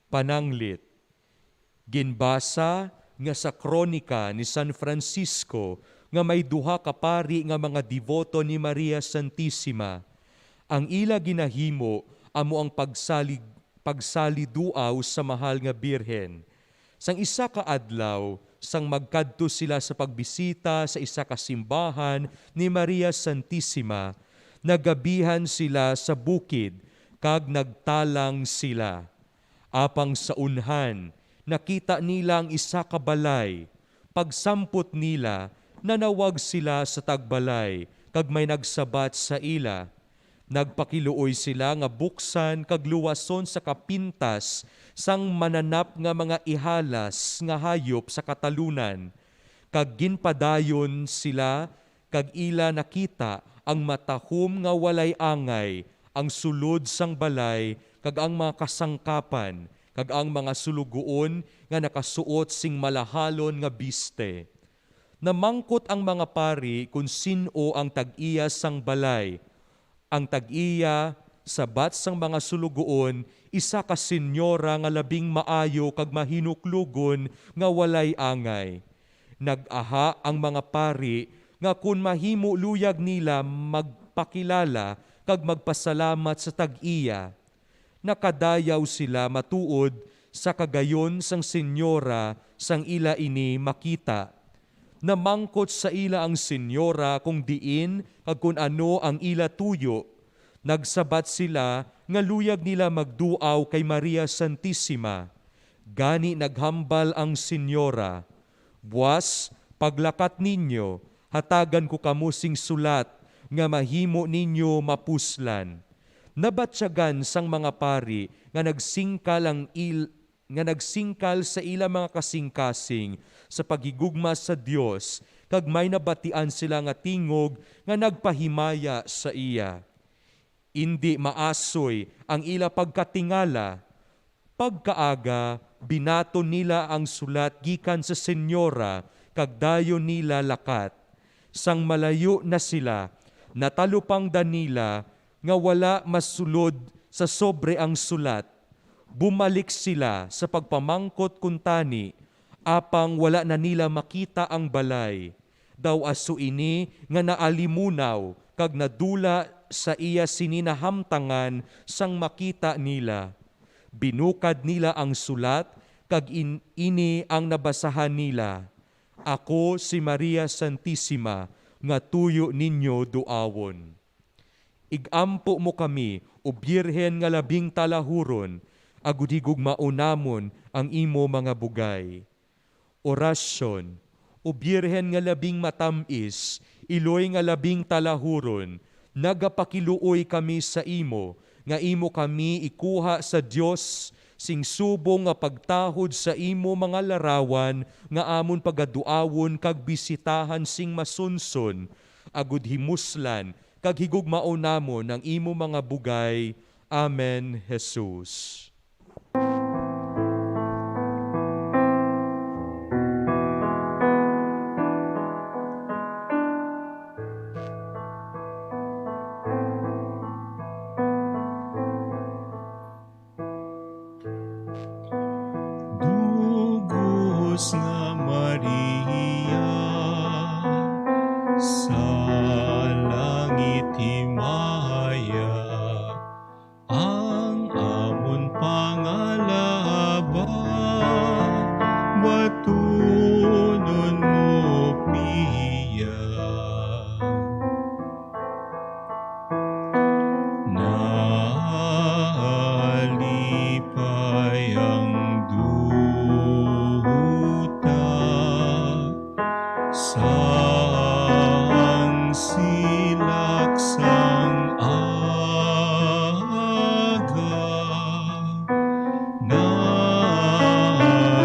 Pananglit. Ginbasa nga sa kronika ni San Francisco nga may duha ka pari nga mga deboto ni Maria Santisima. Ang ila ginahimo amo ang pagsalig-, pagsaliduaw sa Mahal nga Birhen. Sang isa ka adlaw, sang magkadto sila sa pagbisita sa isa ka simbahan ni Maria Santisima, nagabihan sila sa bukid kag nagtalang sila. Apang sa unhan, nakita nila ang isa ka balay. Pagsampot nila, nanawag sila sa tagbalay, kag may nagsabat sa ila. Nagpakiluoy sila nga buksan kag luwason sa kapintas sang mananap nga mga ihalas nga hayop sa katalunan, kag ginpadayon sila kag ila nakita ang matahom nga walay angay, ang sulod sang balay, kag ang mga kasangkapan, kag ang mga sulugoon nga nakasuot sing malahalon nga biste. Namangkot ang mga pari kon sin-o ang tag-iya sang balay. Ang tag-iya, sabat sang mga sulugoon, isa ka senyora nga labing maayo kag mahinuklogon nga walay angay. Nag-aha ang mga pari nga kon mahimo luyag nila magpakilala kag magpasalamat sa tag-iya. Nakadayaw sila matuod sa kagayon sang senyora sang ila ini makita. Namangkot sa ila ang senyora kon diin kag kon ano ang ila tuyo. Nagsabat sila nga luyag nila magduaw kay Maria Santisima. Gani naghambal ang senyora, "Buas, paglakat ninyo, hatagan ko kamo sing sulat nga mahimo ninyo mapuslan." Nabatyagan sang mga pari nga nagsingkal ang il-, nga nagsingkal sa ila mga kasingkasing sa paghigugma sa Dios, kag may nabatian sila nga tingog nga nagpahimaya sa iya. Indi maasoy ang ila pagkatingala. Pagkaaga, binaton nila ang sulat gikan sa senyora kag dayon nila lakat. Sang malayo na sila, natalupangdan nila nga wala masulod sa sobre ang sulat. Bumalik sila sa pagpamangkot kuntani, apang wala na nila makita ang balay. Daw aso ini nga naalimunaw kag nadula sa iya sini nahamtangan sang makita nila. Binukad nila ang sulat, kag in-, ini ang nabasahan nila, "Ako si Maria Santisima nga tuyo ninyo duawon." Ig-ampo mo kami, O Birhen nga labing talahuron, agud higugmaon namon ang imo mga bugay. Orasyon. O Birhen nga labing matam-is, iloy nga labing talahuron, nagapakiluoy kami sa imo nga imo kami ikuha sa Dios sing subong nga pagtahod sa imo mga larawan nga amon pagaduawon kag bisitahan sing masunson, agud himuslan kag higugmaon namon ang imo mga bugay. Amen, Jesus. Dugos nga Maria, sa langit himaya ang amon pangalaba, batunon mo piya. Nalipay ang duta sang silak sang aga.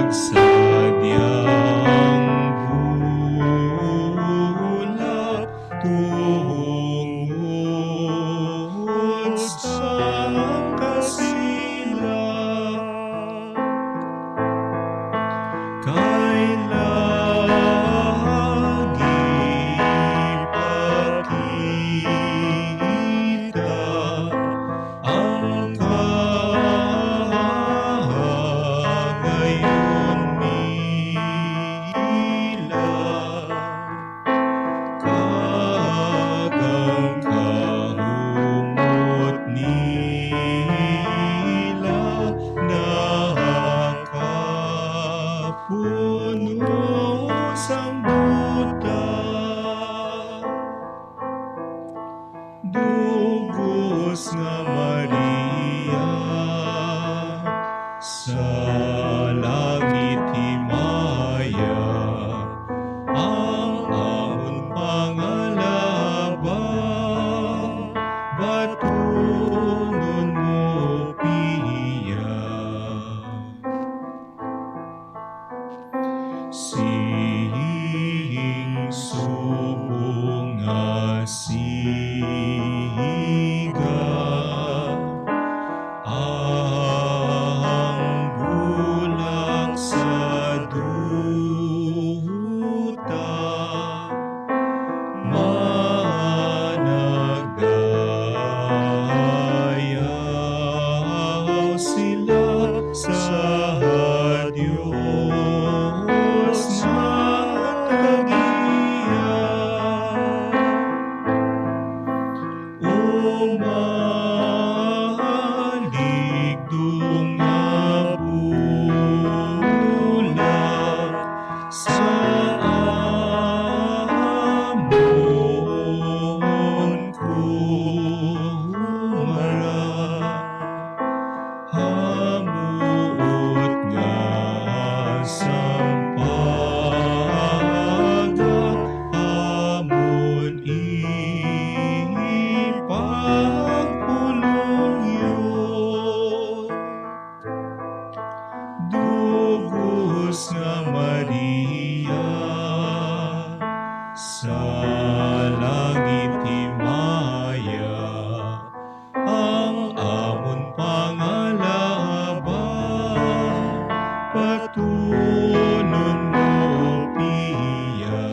Nagsadya ang bulak tungod sang kasilak. Kay lagi pakita ang kahagayon nila, kag ang kahumot nila nakapuno sang duta. Dugos nga Maria, sa langit himaya ang amon pangalaba, batunon mo piya. Sing subong nga siga ang bulak sa duta. Managdayaw sila sa Dios nga tagiya. O maligdong nga bulak sa amon kumara, hamuot nga sampaga amon ipagpulongyo. Dugos nga Maria, sa langit himaya ang amon pangalaba, batunon mo piya.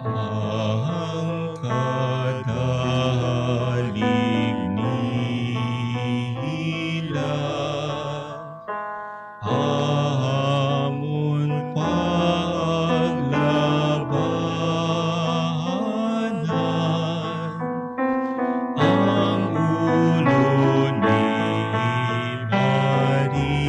Ang kadalig nila amon paglabanan, ang ulo ni Maria.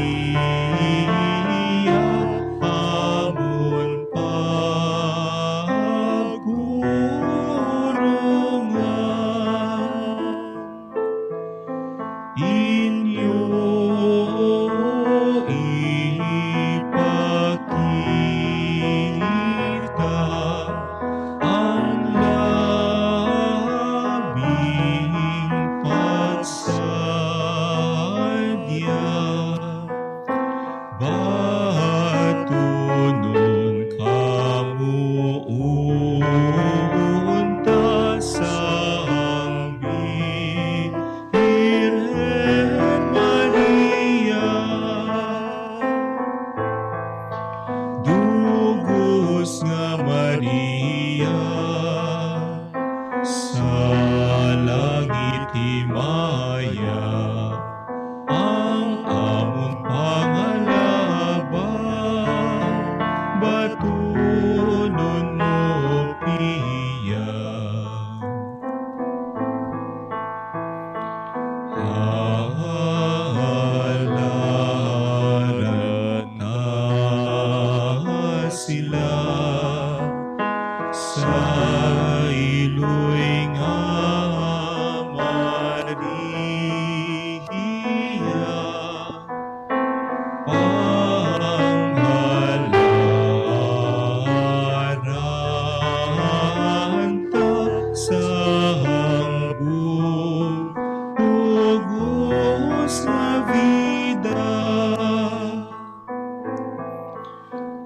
sa bida.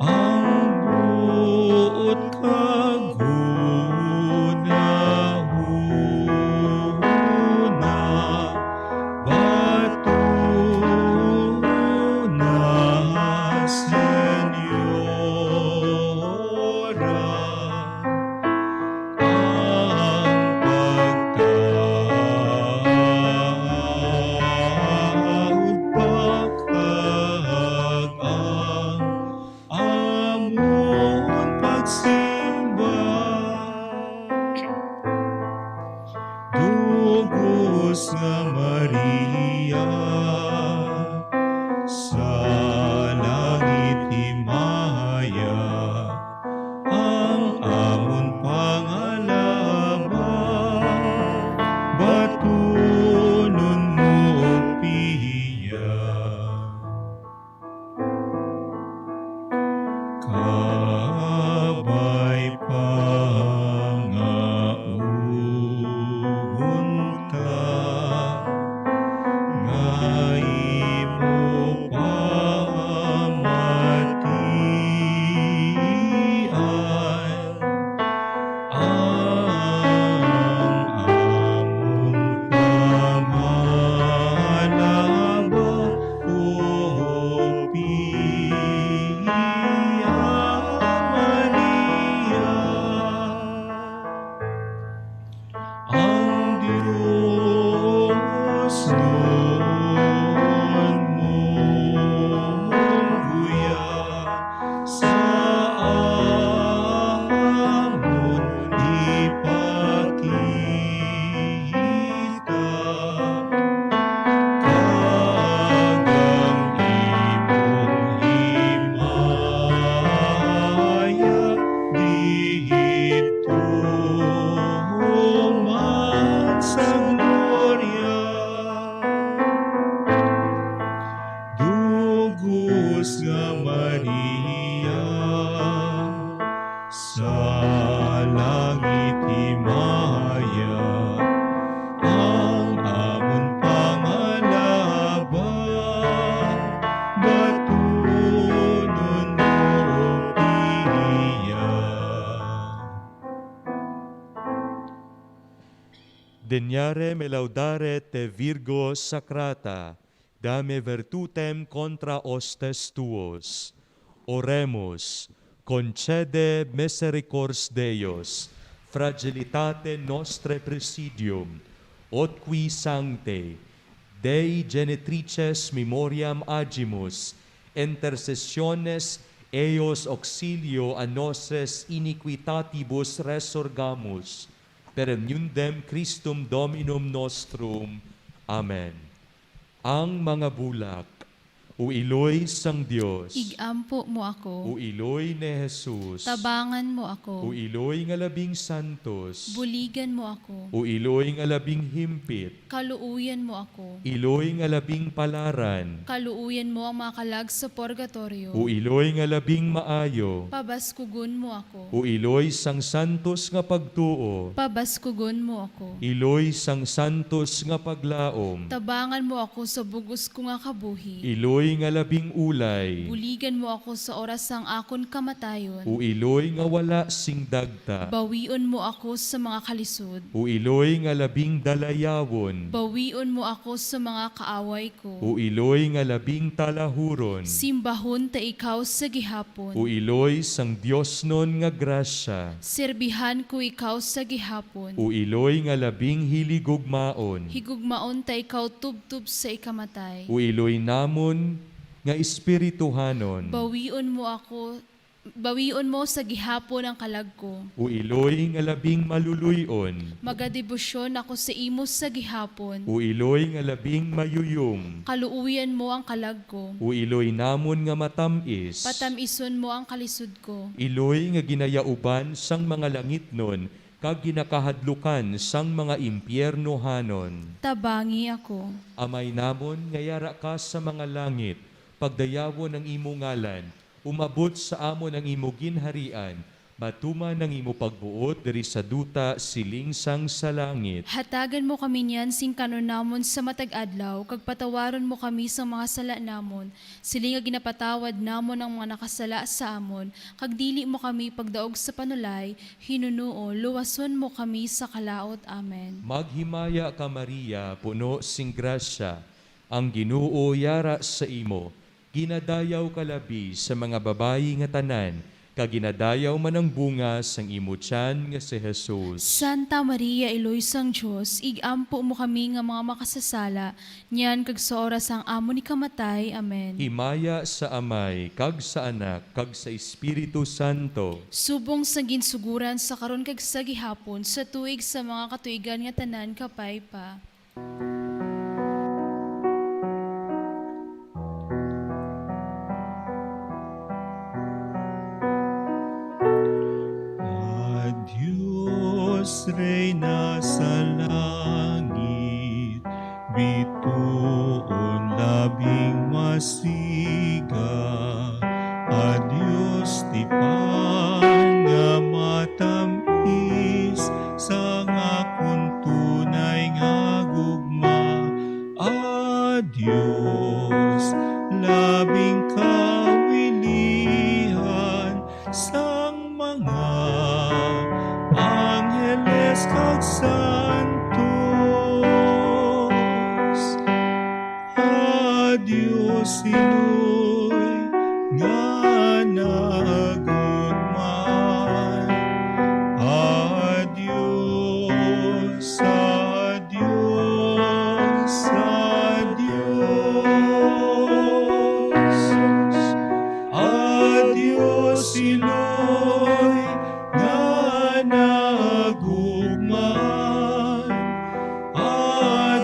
Ang buot kag hunahuna, batuna, Senyora, ang pagtaud pa kag ang amon pagsimba. Dugos nga Maria, sa langit himaya, ang amon pangalaban, batunon mo piya. Kabay pa nga unta nga imo pamatian ang amon pangalaban, O Pia Maria. Ang Dios nun mo guya sa amon ipakita, kag ang imong himaya didto man sa gloria. Dugos nga Maria, sa langit himaya, ang amon pangalaban, batunon mo piya. Deniare me laudare te, Virgo sacrata, dame virtutem contra hostes tuos. Oremus. Concede misericordes Deus, fragilitate nostrae presidium, ut qui sanctae Dei genitrices memoriam agimus, intercessiones eius auxilio a nostrae iniquitatibus resurgamus, per uniundem Christum Dominum nostrum. Amen. Ang mga bulak. O iloy sang Dios. Ig-ampo mo ako. O iloy ni Jesus. Tabangan mo ako. O iloy nga labing santos. Buligan mo ako. O iloy nga labing himpit. Kaluoyan mo ako. Iloy nga labing palaran. Kaluoyan mo ang mga kalag sa purgatorio. O iloy nga labing maayo. Pabaskugon mo ako. O iloy sang santos nga pagtuo. Pabaskugon mo ako. Iloy sang santos nga paglaom. Tabangan mo ako sa bug-os ko nga kabuhi. Iloy nga labing ulay. Buligan mo ako sa oras sang akon kamatayon. O iloy nga wala sing dagta. Bawion mo ako sa mga kalisod. O iloy nga labing dalayawon. Bawion mo ako sa mga kaaway ko. O iloy nga labing talahuron. Simbahon ta ikaw sa gihapon. O iloy sang diosnon nga grasya. Serbihan ko ikaw sa gihapon. O iloy nga labing hiligugmaon. Higugmaon ta ikaw tubtob sa ikamatay. O iloy namon nga espirituhanon. Bawion mo ako, bawion mo sa gihapon ang kalag ko. O iloy nga labing maluloy-on. Magadebosyon ako sa imo sa gihapon. O iloy nga labing mayuyom. Kaluoyan mo ang kalag ko. O iloy namon nga matam-is. Patam-ison mo ang kalisod ko. Iloy nga ginayauban sang mga langitnon kag ginakahadlukan sang mga impyernohanon. Tabangi ako. Amay namon nga yara ka sa mga langit, pagdayawon ang imo ngalan, umabot sa amon ang imo ginharian, Matuman ang imo pagbuot diri sa duta siling sang sa langit. Hatagan mo kami niyan sing kanon namon sa matag adlaw, kag patawaron mo kami sang mga sala namon, siling nga ginapatawad namon ang mga nakasala sa amon, kag dili mo kami pagdaog sa panulay, hinunoo, luwason mo kami sa kalaut. Amen. Maghimaya ka, Maria, puno sing grasya, ang Ginoo yara sa imo. Ginadayaw ka labi sa mga babayi nga tanan, kag ginadayaw man ang bunga sang imo tiyan nga si Jesus. Santa Maria, Iloy sang Dios, igampo mo kami nga mga makasasala, niyan kag sa oras sang amon ikamatay. Amen. Himaya sa Amay, kag sa Anak, kag sa Espiritu Santo. Subong sang ginsuguran sa karon kag sa gihapon, sa tuig sa mga katuigan nga tanan, kapay pa. A Dios, Reyna sa langit, bituon labing masiga. A Dios, tipan nga matamis sang akon tunay nga gugma. A Dios, labing kawilihan sang mga angheles kag santos. A Dios, Iloy nga nagugma. A Dios, a Dios, a Dios. A Dios, Iloy nga nagugma. A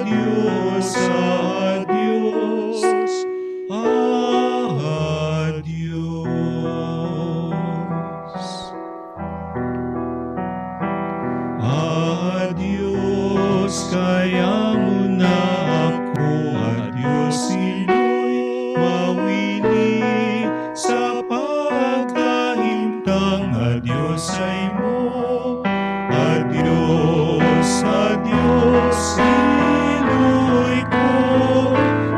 Dios, a Dios, a Dios. A Dios, kay amo na ako, a Dios, Iloy, mawili sa pagkahimtang, a Dios, sa imo. A Dios, a Dios, Iloy ko,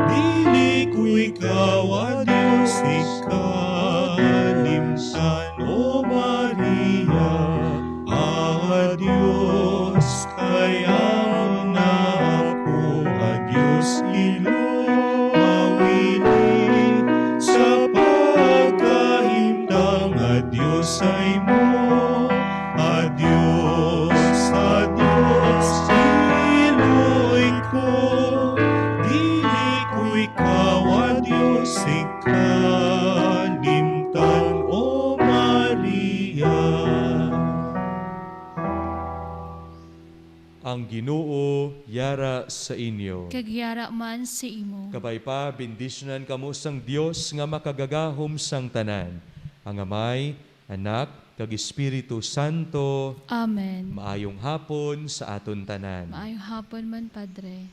dili ko ikaw, a Dios, ikalimtan, O Maria. A Dios, kay amo na ako, a Dios, Iloy, mawili sa pagkahimtang, a Dios, sa imo. A Dios, a Dios, Iloy ko, dili ko ikaw, a Dios, ikalimtan, O Maria. Ang Ginoo yara sa inyo. Kag yara man sa imo. Kabay pa, bendisyonan kamo sang Dios nga makagagahom sang tanan, ang Amay, Anak, kag Espiritu Santo. Amen. Maayong hapon sa aton tanan. Maayong hapon man, Padre.